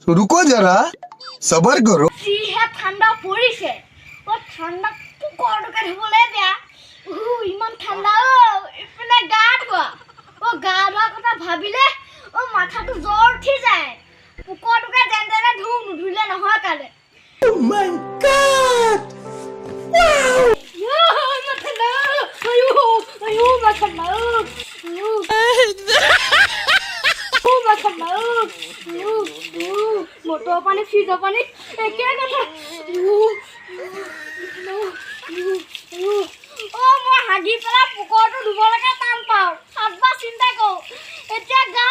रुको जरा, सबर करो। যিহে ঠাণ্ডা পৰিছে অ, ঠাণ্ডাত পোকৰটোকে ধুবলৈ বেয়া। ইমান ঠাণ্ডা অ। ইপিনে গা ধোৱা অ, গা ধোৱা কথা ভাবিলে অ মাথাটো জ্বৰ উঠি যায়। পোকৰটোকে যেন তেনে ধুওঁ, নুধুলে নহয় কালে। ইমান ঠাণ্ডা, আয়ো আয়ো, ইমান ঠাণ্ডা অ। ইমান ঠাণ্ডা অ। মটৰৰ পানী, ফ্ৰিজৰ পানী একে কথা। অ, মই হাগি পেলাই পোকৰটো ধুবলৈকে টান পাওঁ, সাতবাৰ চিন্তা কৰোঁ। এতিয়া গা